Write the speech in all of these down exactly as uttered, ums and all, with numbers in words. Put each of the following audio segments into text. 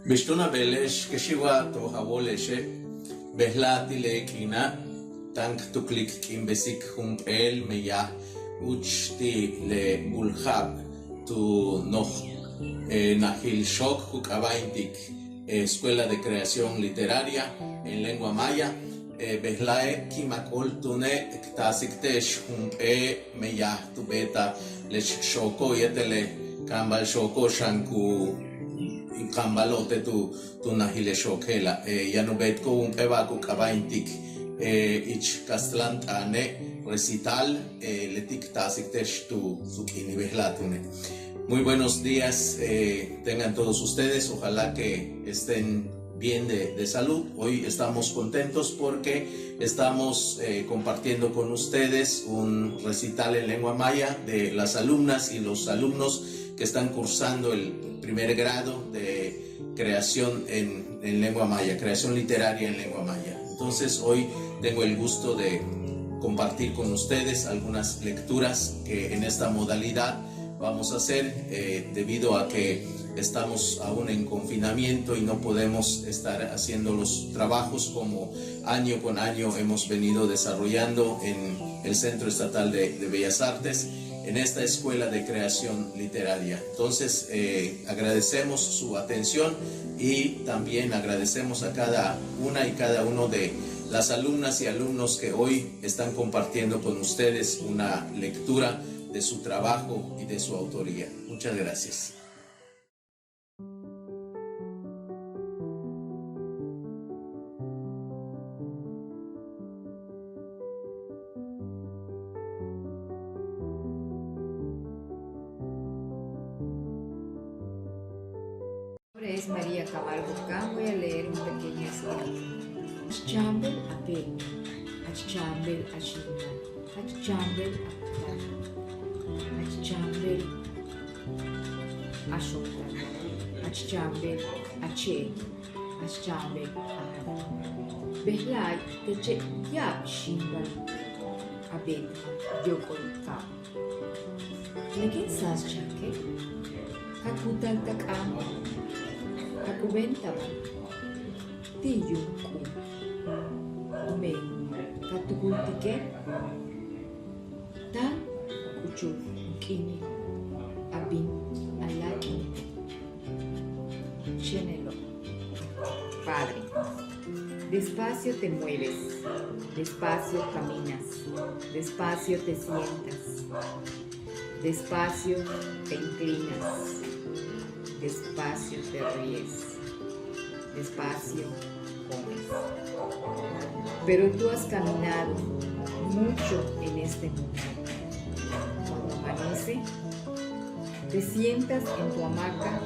Bix túun a beele'ex, kex xi'wa' toj a wóole'exe', bejla' ti' le k'iina' táan k tuklik k'iinbesik jump'éel meyaj úuch ti' le bul ja'ab tu noj najil xook ku k'aaba'intik Escuela de Creación Literaria en Lengua Maya. Bejla'e' ki'imak óol túune' k taasik te'ex jump'éel meyaj tu beetaj le xooko' yéetel le kaambal xooko' xan ku kaambalo'ob te' tu tu najil le xook je'ela'. Yaan u beetiko'ob jump'éel ba'al ku k'aaba'intik ich kastlan t'aane' recital, leti' k taasik te'ex tu tu k'iinil. Bejla' túune'. Muy buenos días, tengan todos ustedes. Ojalá que estén bien de, de salud. Hoy estamos contentos porque estamos compartiendo con ustedes un recital en lengua maya de las alumnas y los alumnos que están cursando el primer grado de creación en, en lengua maya, creación literaria en lengua maya. Entonces, hoy tengo el gusto de compartir con ustedes algunas lecturas que en esta modalidad vamos a hacer, debido a que estamos aún en confinamiento y no podemos estar haciendo los trabajos como año con año hemos venido desarrollando en el Centro Estatal de, de Bellas Artes, en esta Escuela de Creación Literaria. Entonces, agradecemos su atención y también agradecemos a cada una y cada uno de las alumnas y alumnos que hoy están compartiendo con ustedes una lectura de su trabajo y de su autoría. Muchas gracias. Mi nombre es María Camargo Can. Voy a leer un pequeño escrito. Ach chaambel a beena', ach chaambel a xiimal, ach chaambel a kutal, ach chaambel a xooktal, ach chaambel a che'el, ach chaambel a janal. Bejla'e' teche' ya'ab xíimbal a beet yóok'ol kaab. Le kéen sáaschake' ka kutal tak'aan, ka k'ubéentabal ti' yuum k'u, men ka tukultike' táan u k'uchul u k'iinil a bin a láak'inile'. Chéenelo'. Padre. Despacio te mueves, despacio caminas, despacio te sientas, despacio te inclinas, despacio te ríes, despacio comes. Pero tú has caminado mucho en este mundo. Cuando amanece, te sientas en tu hamaca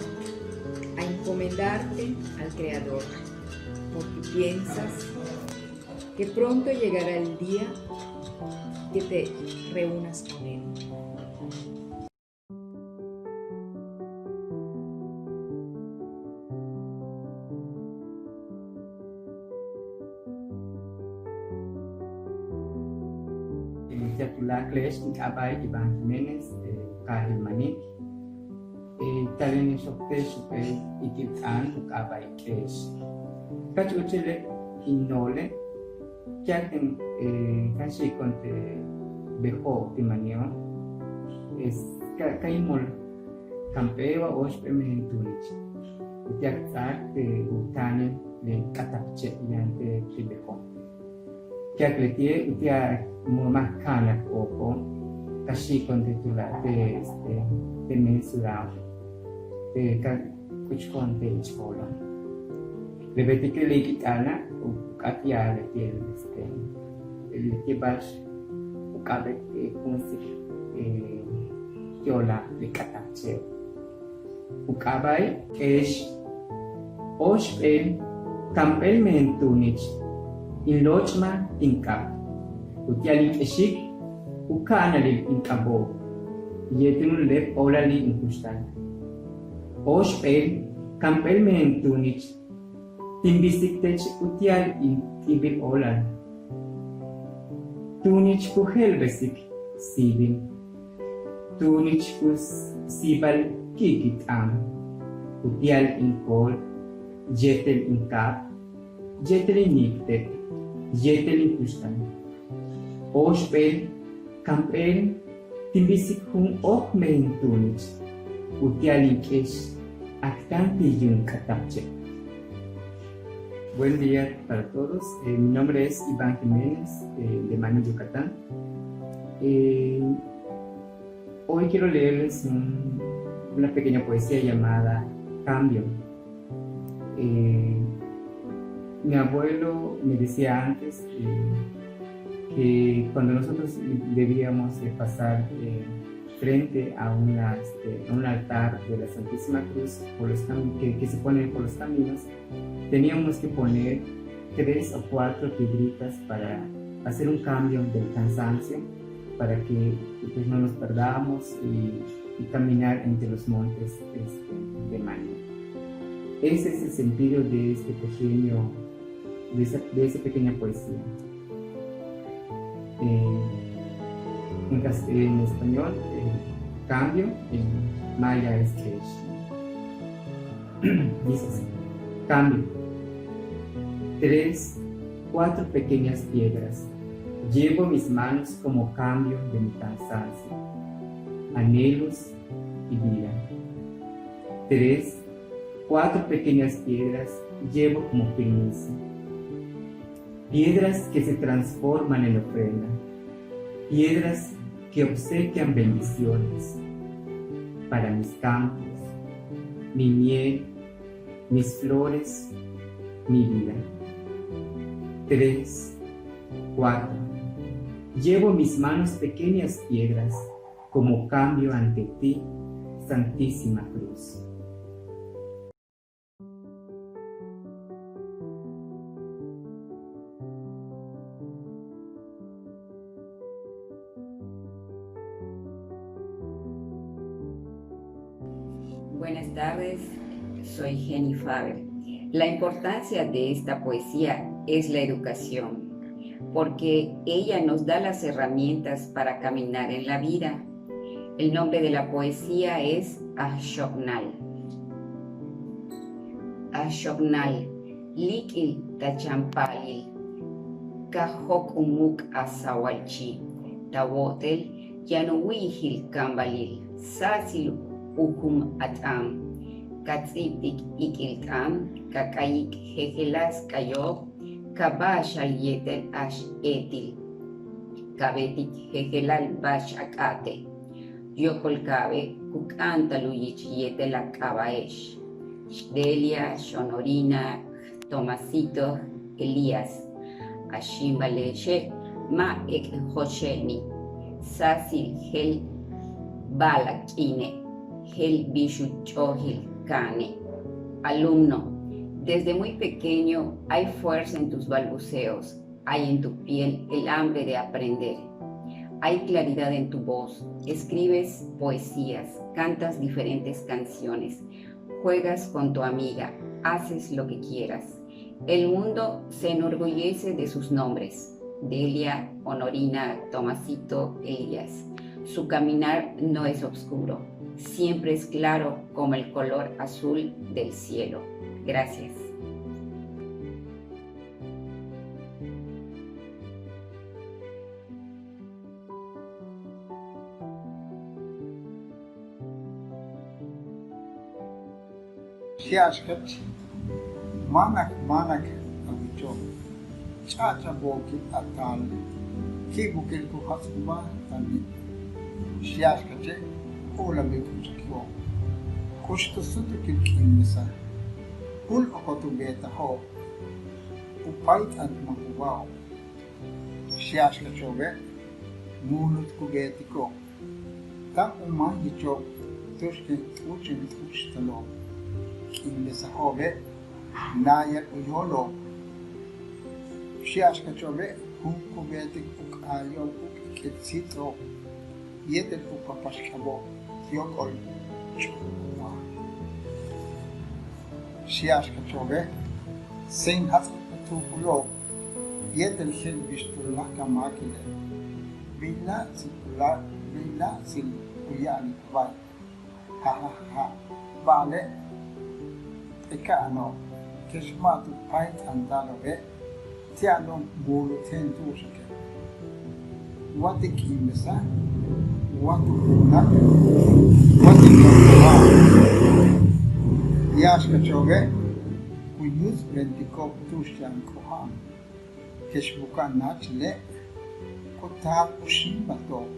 a encomendarte al Creador, porque piensas que pronto llegará el día que te reúnas con Él. Utia'al tuláakale'ex, in k'aaba'e' Iván Jiménez, kaajil Maník. Talenil xook te'ex jump'éel ikil t'aan u k'aaba'e' K'éex. Jach úuchele' in noole' utia'al ken, ken xi'ikontej bejo' ti' Mani'o', es ka, ka in mol kamp'éel wa óoxp'éel mejen tuunich utia'al k ts'áak te' u táanil le k'atak che' yaan te' ti' bejo'. Utia'al leti'e' utia'al k mol ma' ka'anak p'ooko' ka xi'ikontej tuláakal te', este, te' mensurado te' ka k'uchkontej ich joolon. Le beetike' le ikil t'aana' u k'áat ya'ab leti'e', este, leti'e' ba'ax u k'a'abéet, eh, kúunsik, eh, ti'olal le k'atak che'. U k'aaba'e' K'éex. Óoxp'éel kamp'éel mejen tuunich in lóochmaj tin k'ab. Utia'al in k'exik u ka'analil in k'abo'ob yéetel u lep óolalil in kuxtal. Óoxp'éel kamp'éel mejen tuunich tin bisik tech utia'al in p'íibil óolal. Tuunich ku je'elbesik síibil. Tuunich ku síibal ki'ikil t'aan. uti'al in kool yéetel in kaab, yéetel in níiktel, yéetel in kuxtal. Óoxp'éel, kamp'éel, tin bisik jun óokmej in tuunich, uti'al in k'ix, ak táan ti' yuum k'atak che'. Buen día para todos. Eh, mi nombre es Iván Jiménez, eh, de Maní, Yucatán. Eh, hoy quiero leerles un- una pequeña poesía llamada Cambio. Eh, mi abuelo me decía antes, eh, que cuando nosotros debíamos de pasar, eh, frente a una, este, a un altar de la Santísima Cruz por los cami- que, que se pone por los caminos, teníamos que poner tres o cuatro piedritas para hacer un cambio del cansancio, para que, pues, no nos perdamos y, y caminar entre los montes, este, de Maní. Ese es el sentido de este pequeño, de esa, de esa pequeña poesía. Eh, en cas- en español, eh, cambio, en maya es k'ix. Dice así: cambio. Tres, cuatro pequeñas piedras. Llevo mis manos como cambio de mi cansancio, anhelos y vida. Tres, cuatro pequeñas piedras llevo como primicia. Piedras que se transforman en ofrenda, piedras que obsequian bendiciones para mis campos, mi miel, mis flores, mi vida. Tres, cuatro. Llevo mis manos pequeñas piedras como cambio ante ti, Santísima Cruz. Buenas tardes, soy Jenny Faber. La importancia de esta poesía es la educación, porque ella nos da las herramientas para caminar en la vida. El nombre de la poesía es Axoknal. Axoknal, líik'il ta chan paalil, ka jóok' u muuk' a sawalchi', ta wo'otel yaan u wi'ijil kaambalil, sáasil u jum a t'aan, ka ts'íibtik iik'il t'aan, ka k'ayik jejeláas k'ayo'ob, ka ba'axal yéetel a x-éetil, ka beetik jejeláas ba'ax a k'áate'. Yóok'ol kaabe' ku k'a'antal u yich yéetel a k'aaba'ex, x-Delia, x-Honorina, x-Tomasito, x-Elías. A xíimbale'exe' ma' ek'jo'oxe'eni', sáasil je'el ba'al a k'iine', je'el bix u ch'ojil ka'ane'. Alumno, desde muy pequeño hay fuerza en tus balbuceos, hay en tu piel el hambre de aprender. Hay claridad en tu voz, escribes poesías, cantas diferentes canciones, juegas con tu amiga, haces lo que quieras. El mundo se enorgullece de sus nombres: Delia, Honorina, Tomasito, Elías. Su caminar no es oscuro, siempre es claro como el color azul del cielo. Gracias. Xi'axkach, máanak máanak a wicho', ch'a'ach a bookil a taal, ki'ibukil ku jats'ubáaj táanil. Xi'axkache', óol a bik'uchuki'ob, k'ux tu súutukil k'iin mesaj, jul okol tu beetajo'ob, u páayt'ant makuba'ob. Xi'axkacho'obe', múulut ku beetiko'ob, táan u máax yicho'ob tu'ux ken t'uuchen t'uuxtalo'ob. K'iin mesajo'obe', náayal u yoolo'ob. Xi'axkacho'obe', jun ku beetik u k'aayo'ob u k'iki'ib síit'o'ob yéetel u papax k'abo'ob, yóok'ol ch'u'uj u wáaj. Xi'axkacho'obe', séen jats'ik u tuukulo'ob yéetel je'el bix tuláakal máakile'. Bin láak'tsil u láak', bin láak'tsil u ya'alik ba'al. Ja ja ja ja. Ba'ale', Ka'ano'ob, kex ma' tu payt'anta'alo'obe' ti' a'alo'ob mu'ulutjen tu'uxake'. Wa ti' k'iimbesaj, wa tu k'u'unaj, wa ti' k'u'unaj. Ya'ax ka'acho'obe' ku yúuts'be'entiko'ob tu'ux yaan k'oja'an. Kex buka'aj náach le', ku taal u xíimbalto'ob,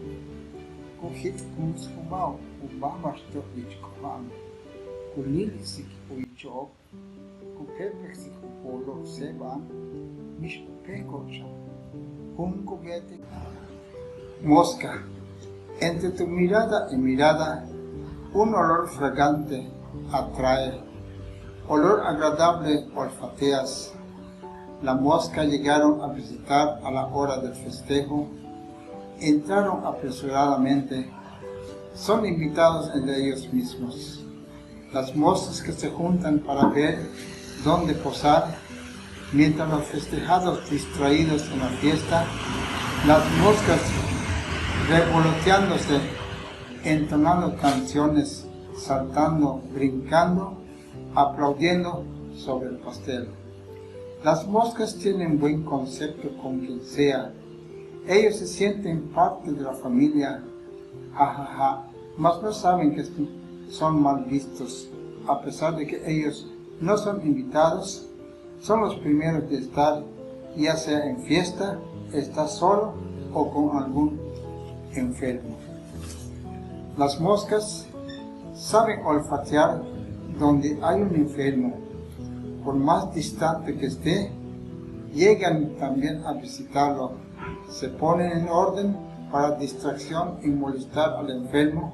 ku jits'kunsuba'ob u bajbaxto'ob ich k'oja'an, ku líilisik u yicho'ob, ku péepelsik u poolo'ob séeba'an, mix u péeko'ob xan. Jun ku beetik. Mosca. Entre tu mirada y mirada, un olor fragante atrae. Olor agradable olfateas. La mosca llegaron a visitar a la hora del festejo, entraron apresuradamente, son invitados entre ellos mismos. Las moscas que se juntan para ver dónde posar, mientras los festejados distraídos en la fiesta, las moscas revoloteándose, entonando canciones, saltando, brincando, aplaudiendo sobre el pastel. Las moscas tienen buen concepto con quien sea. Ellos se sienten parte de la familia, ja, ja, ja, mas no saben que son mal vistos, a pesar de que ellos no son invitados, son los primeros de estar, ya sea en fiesta, está solo o con algún enfermo. Las moscas saben olfatear donde hay un enfermo, por más distante que esté, llegan también a visitarlo, se ponen en orden para distracción y molestar al enfermo,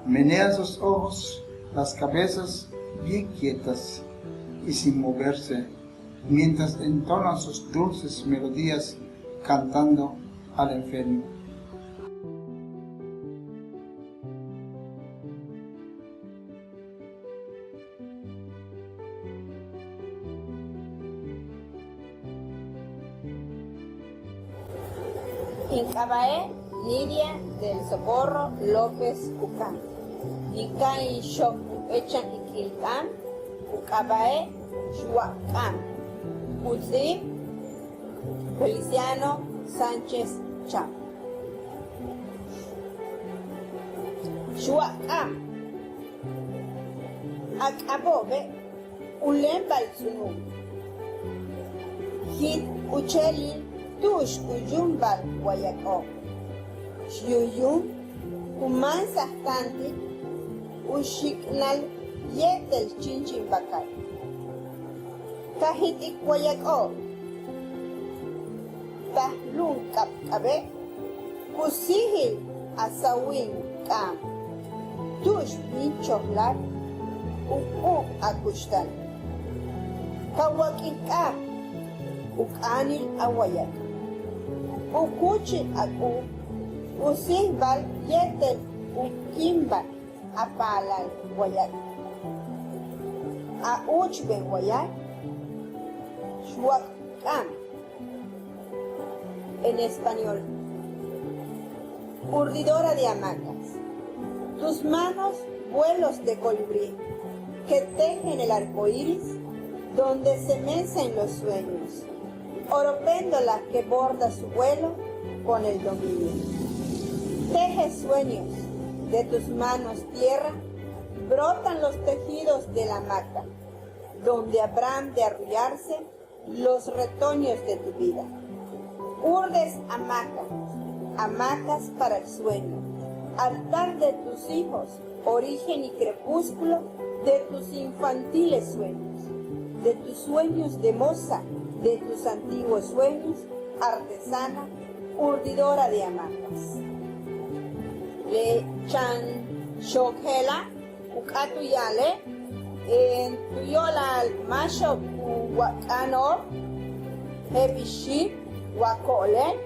menean sus ojos, las cabezas bien quietas y sin moverse, mientras entonan sus dulces melodías cantando al enfermo. In k'aaba'e' Nidia del Socorro López Cucán. In ka'aj in xok jump'éel chan ikil t'aan u k'aaba'e' Xwa'ak K'áam, u ts'íib Feliciano Sánchez Cham. Xwa'ak k'áam. A k'abo'obe' u léembal ts'unub, jit u che'elil tu'ux u yúumbal wayak'o'ob. Xyu'yúul ku máansaj táantil u xik'inal yéetel chíinchin bakal. Ka jit'ik wayak'o'ob, taj lu'um k'abk'abe' ku síijil a sawin k'áam tu'ux bin chojlal u k'u'ub a kuxtal. Ka wak'il k'áam u k'áanil a wayak, u kúuchil a k'u'ub u síijbal yéetel u kíimbal a paalal wayak. A úuchben wayak, xwa'ak k'áam. En español, urdidora de hamacas. Tus manos, vuelos de colibrí, que tejen el arco iris, donde se mecen los sueños. Oropéndola que borda su vuelo con el dominio. Teje sueños, de tus manos tierra, brotan los tejidos de la hamaca, donde habrán de arrullarse los retoños de tu vida. Urdes hamacas, hamacas para el sueño, altar de tus hijos, origen y crepúsculo de tus infantiles sueños, de tus sueños de moza, de tus antiguos sueños, artesana, urdidora de hamacas. Le chan xok je'ela' u k'áat u ya'ale', tu yo'olal máaxo'ob u wa'ak k'aano'ob je'el bix xi'ik wa ko'olel,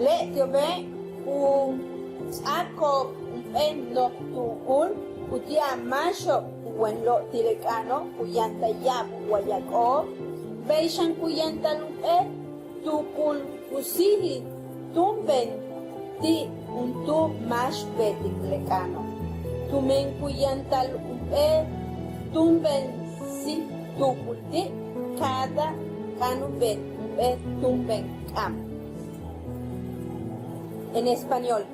le' ti'obe' ku ts'áako'ob jump'éel noj tuukul uti'al máaxo'ob ku wenlo'ob ti' le k'aano', ku yantal ya'ab u wayak'o'ob, bey xan ku yantal jump'éel tuukul u síijil túumben ti' juntúul máax beetik le k'aano', tumen ku yantal jump'éel túumben síij tuukul ti' cada, cada jump'éel túumben k'áam. En español.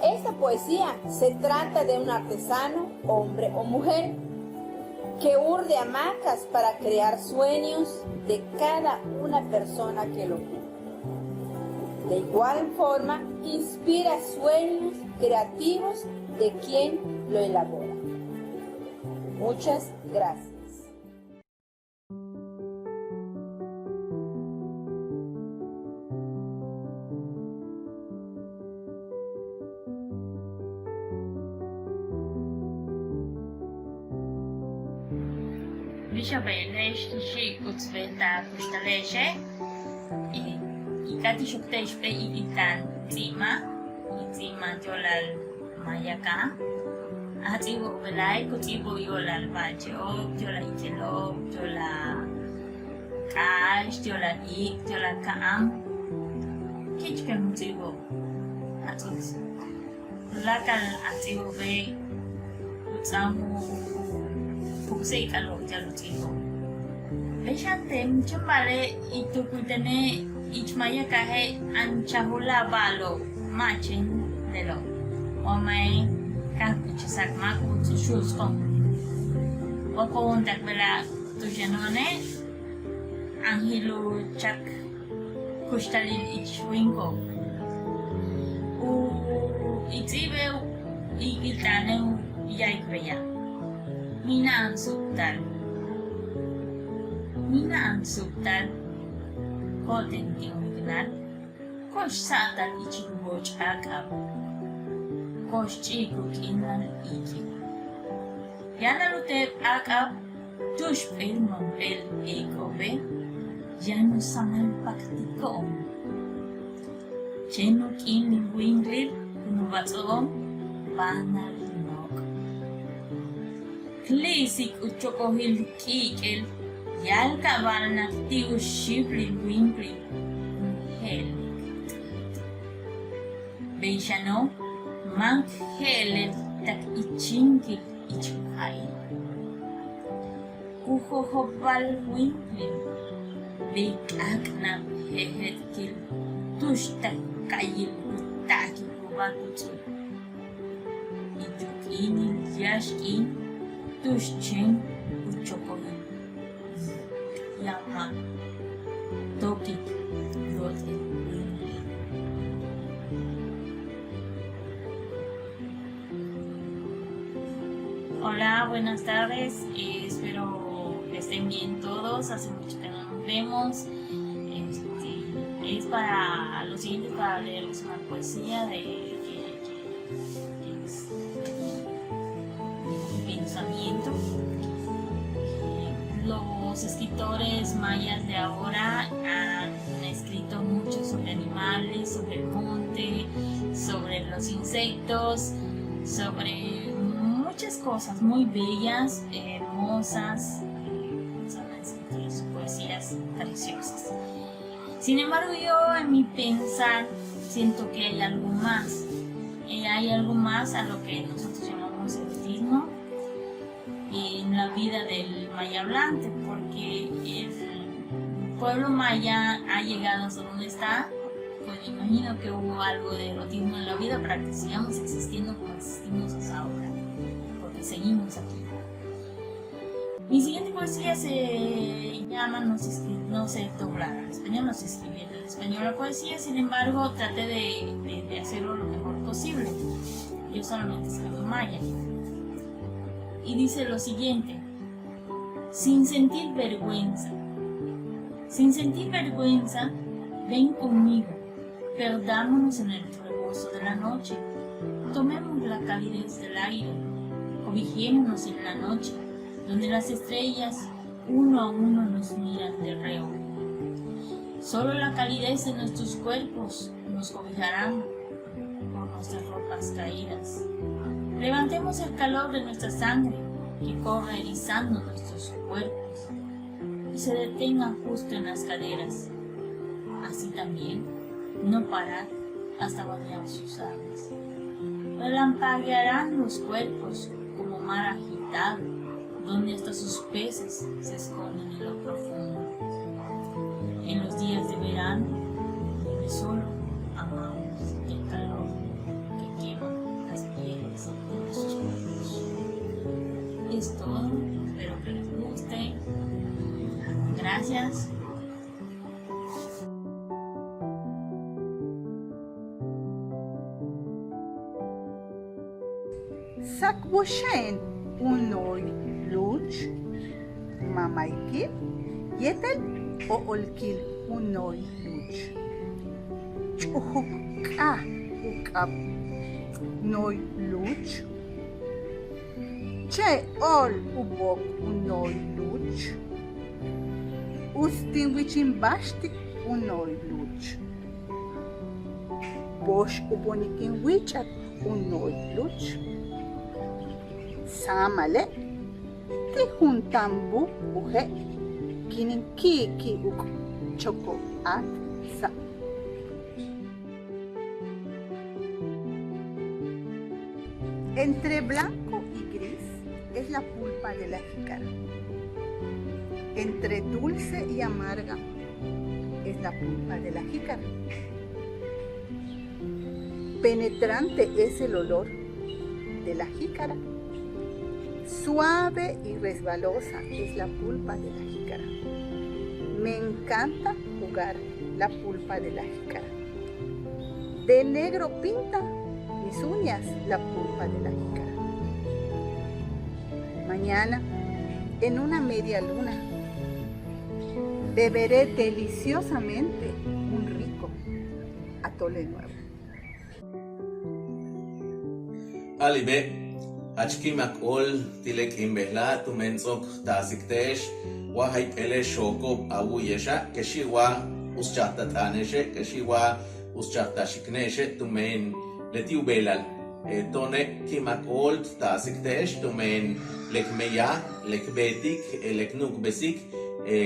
Esta poesía se trata de un artesano, hombre o mujer, que urde hamacas para crear sueños de cada una persona que lo mira. De igual forma, inspira sueños creativos de quien lo elabora. Muchas gracias. Bix a beele'ex, xi'ik uts beel ta kuxtale'exe'. Y ka ti' xook te'ex bey iik'il táan ts'i'ima', in ts'i'ima' yo'olal maaya kaaj. A ts'iibo'ob bejla'e' ku ts'iibo'ob yo'olal ba'al che'ob, yo'olal iikelo'ob, yo'olal k'áax, yo'olal iik', yo'olal ka'am. Ki'ichken u ts'iibo'ob a ts'o'ok. Tuláakal a ts'íibo'obe' ku ts'áam u pucsa'ik'alo'ob ti'al u ts'íibo'ob. Bey xan teen chéen ba'ale' in tukultene' ich maaya kaaje' anchaj u láak' ba'alo'ob ma' chéen lelo'. Wa ma'e' ka kuchsak ma' ku ts'uxu'usko'on. Wa ko'ontak bejla'e' tu'ux yano'one' ángel u chak kuxtalil ich wíiniko'ob. U ts'íibe' u iik'il t'aane' u ya'alik beya': Mina'an suuktal, mina'an suuktal, ko'oten tin wiknal, ko'ox sa'atal ich in wóoch áak'ab, ko'ox ch'i'ik u k'iinal iik'il. Yáanal u teeb áak'ab tu'ux p'éel manp'éel eek'o'obe' yaan u sáamal paktiko'on. Chéen u k'iinil wíinklil kun u bats'o'on báanal nook'. K li'isik u chokojil k'i'ik'el yáalka'aba'alnak ti' u xíiplil wíinklil kun je'elek t'u'ut. Bey xano' máan k je'elel tak ich chíinkil ich ja'il. Ku jojopbal wíinklil bey k'áak'nab jejetkil tu'ux tak ka'ayil u ta'akikubáa tu ts'o'ok. Ichuk k'iinil yáax k'iin tu'ux chéen u chokojil yaan ma' tóokik yo'ot'el wíinklil. Hola, buenas tardes. Eh, espero que estén bien todos. Hace mucho que no nos vemos. Este, es para los siguientes para leerles una poesía de, que, que es de mi pensamiento. Eh, los escritores mayas de ahora han escrito mucho sobre animales, sobre el monte, sobre los insectos, sobre muchas cosas muy bellas, hermosas, eh, son escrito sus poesías preciosas. Sin embargo, yo en mi pensar siento que hay algo más. Eh, hay algo más a lo que nosotros llamamos erotismo en la vida del maya hablante, porque el pueblo maya ha llegado hasta donde está, pues me imagino que hubo algo de erotismo en la vida para que sigamos existiendo como existimos hasta ahora, porque seguimos aquí. Mi siguiente poesía se llama No sé escri-, no sé doblar al español, no sé escribir en español la poesía, sin embargo, traté de, de, de hacerlo lo mejor posible. Yo solamente escribo en maya. Y dice lo siguiente: Sin sentir vergüenza. Sin sentir vergüenza, ven conmigo, perdámonos en el reposo de la noche. Tomemos la calidez del aire, cobijémonos en la noche, donde las estrellas uno a uno nos miran de reojo. Solo la calidez de nuestros cuerpos nos cobijarán por nuestras ropas caídas. Levantemos el calor de nuestra sangre que corre erizando nuestros cuerpos y se detenga justo en las caderas. Así también, no parar hasta bañar sus aguas. Relampaguearán los cuerpos como mar agitado, donde hasta sus peces Gracias. Sakboxe'en u noy luch, mamaykil yéetel o'olkil u noy luch. Ch'ujuk k'aj u k'ab noy luch. Che'ol u book u noy luch. Uts tin wichin báaxtik u noy luch. Boox u bonik in wíich'at u noy luch. Sáamale' ti' juntaanbu' u je' kin in ki'iki' u choko' áat sa'. Entre blanco y gris es la pulpa de la jícara. Entre dulce y amarga es la pulpa de la jícara. Penetrante es el olor de la jícara. Suave y resbalosa es la pulpa de la jícara. Me encanta jugar la pulpa de la jícara. De negro pinta mis uñas la pulpa de la jícara. Mañana, en una media luna, beberé deliciosamente un rico atole nuevo. Ja'alile' jach ki'imak óol ti' le k'iin bejela' tumen ts'o'ok taasik te'ex wa jayp'éele' xooko'ob a wu'uyexa', kexi' wa u'uschaj ta t'aanexe', kexi' wa u'uschaj ta xikne'exe', tumen leti' u bejla'al to'one' ki'imak óol taasik te'ex tumen le k meyaj, le k beetik, le k nu'ukbesik,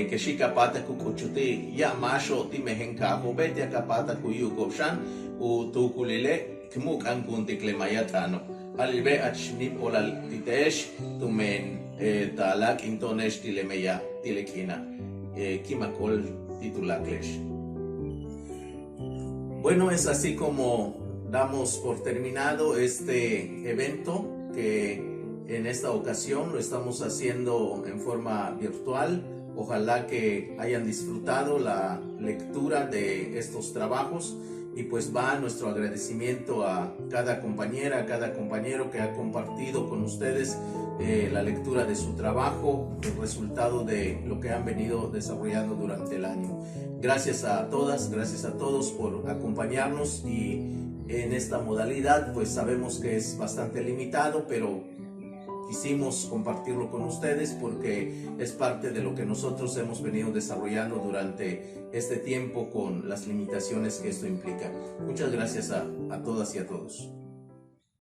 kexi' ka páatak u k'uchuti' ya'ab máaxo'ob ti' mejen kaajo'obe' ti'al ka páatak u yu'uko'ob xan u tuukulile' k mu'uk'anku'untik le maaya t'aano'. Ja'alile' jach níib óolal ti' te'ex tumen ta láak'into'one'ex ti' le meyaj ti' le k'iina', ki'imak óol ti' tuláakle'ex. Bueno, es así como damos por terminado este evento que en esta ocasión lo estamos haciendo en forma virtual. Ojalá que hayan disfrutado la lectura de estos trabajos y pues va nuestro agradecimiento a cada compañera, a cada compañero que ha compartido con ustedes eh, la lectura de su trabajo, el resultado de lo que han venido desarrollando durante el año. Gracias a todas, gracias a todos por acompañarnos y en esta modalidad, pues sabemos que es bastante limitado, pero quisimos compartirlo con ustedes porque es parte de lo que nosotros hemos venido desarrollando durante este tiempo con las limitaciones que esto implica. Muchas gracias a, a todas y a todos.